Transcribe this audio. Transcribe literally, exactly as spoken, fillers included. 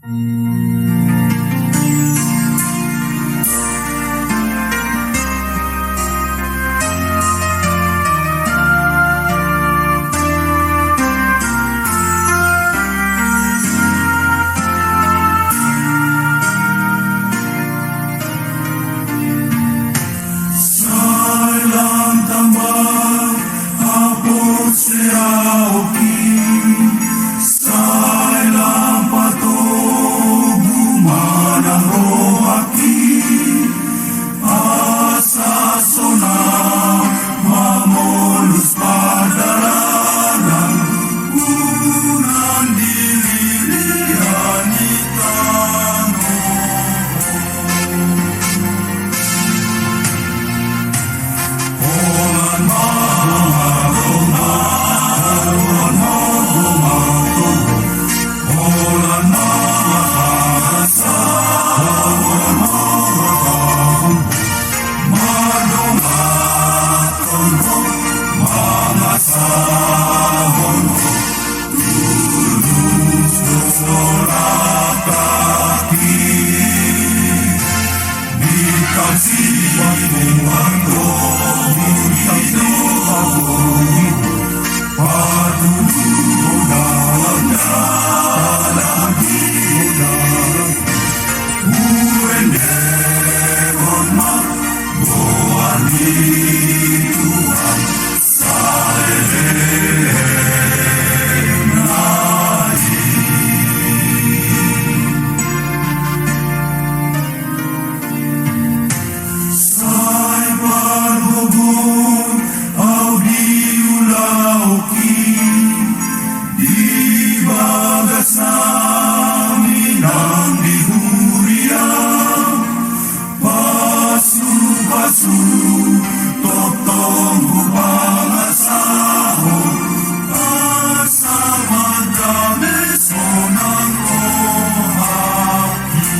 Sai lam tambai, apot se aoki, sai lam pato, buman ang rohaki, asa sona, mamolus padararan, unan dililian itano. Sai pargogoy aw di ulaoki, di bagas amin ang di huriaw. Pasu-pasu, totong ku pangasaho, asa magdame sonang rohaki.